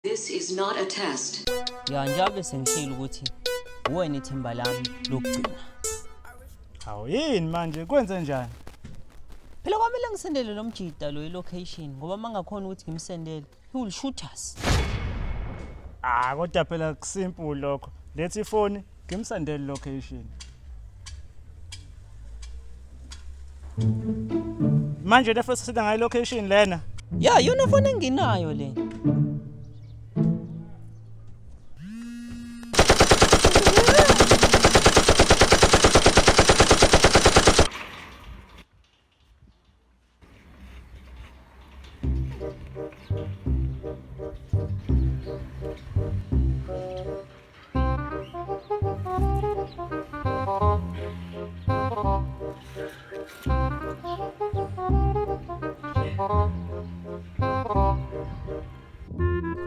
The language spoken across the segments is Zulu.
This is not a test. Ya, njengoba sengishilo ukuthi uwena ithemba lami lokugcina. Hawu, yini manje, kwenze njani? Phela kwamele ngisendele lo mjida lo i-location, ngoba uma ngakhona ukuthi ngimsendele, he will shoot us. Ah, kodwa phela kusimple lokho. Lethi ifoni ngimsendele location. Manje le first sida ngayo location lena. Ya, yona foni enginayo le.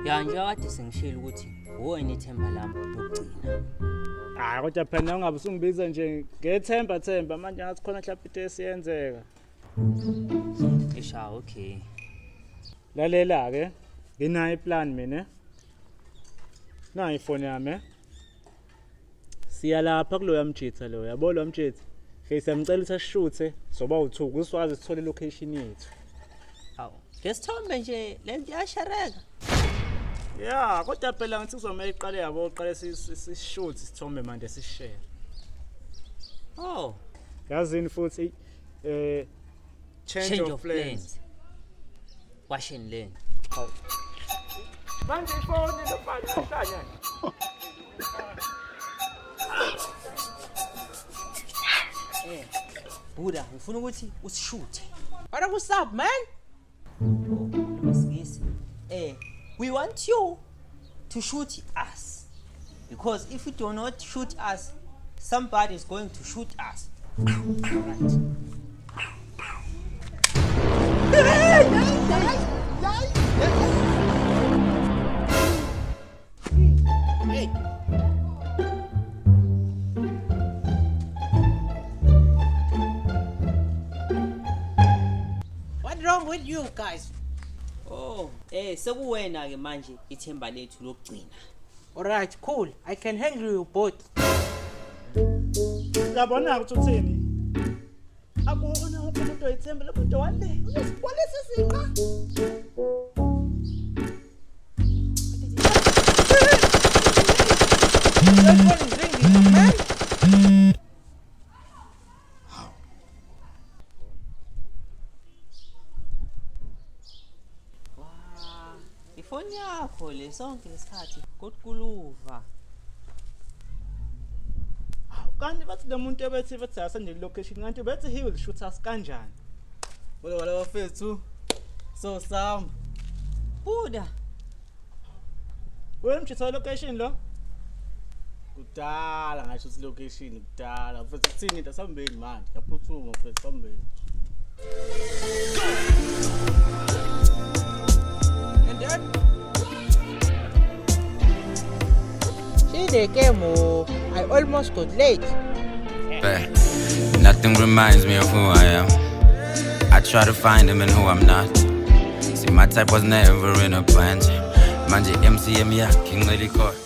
Ya, nje kade sengishilo ukuthi uwena ithemba lami lokugcina. Ah, kodwa phela ungabe usungibiza nje ngethemba themba manje, ngathi khona mhlawumbe into esiyenzeka. Isha, okay. Lalela ke, nginayo iplan mina. Nayi ifoni yami. Siya lapha kuloya mjitha lo, yabo lo mjitha. Hey, siyamcela ukuthi asishuthe, soba u2 kuswazi sithole location yethu. Hawu, lesithombe nje lento iyashareka. Ya, kodwa phela ngithi kuzomele iqale, yabo, uqale sishoot isithombe manje sishare. Oh, Yazini futhi change of plans. Wash and learn. Manje ifoni lofana uhlanya. Buda, ngifuna ukuthi usishuthe. What what's up, man? Oh, isiNgisi. We want you to shoot us. Because if you do not shoot us, somebody is going to shoot us. Right. Hey. What wrong with you guys? Oh, sekuwena ke manje ithemba lethu lokugcina. All right, cool. I can handle you both. Uyabona ukuthi uthini? Akubona wonke umuntu oyithemba lo muntu wale. Uzosibolisa isinqa. That phone is ringing, man. Ifoni yakho le sonke lesikhathi kodkuluva. Kanti bathi lo muntu ebethi bathi asende location, kanti bethi he will shoot us kanjani? Wala wala bafethu. So Sam, Buda, Wena mjitha location lo? Kudala ngasho ukuthi location kudala. Mfethu kuthini into asambeni manje? Ngiyaphuthuma mfethu, sambeni. And then see the game, oh, I almost got late. Nothing reminds me of who I am. I try to find him and who I'm not. See, my type was never in a plant. Manje MCM yakhe ngicela ikhona.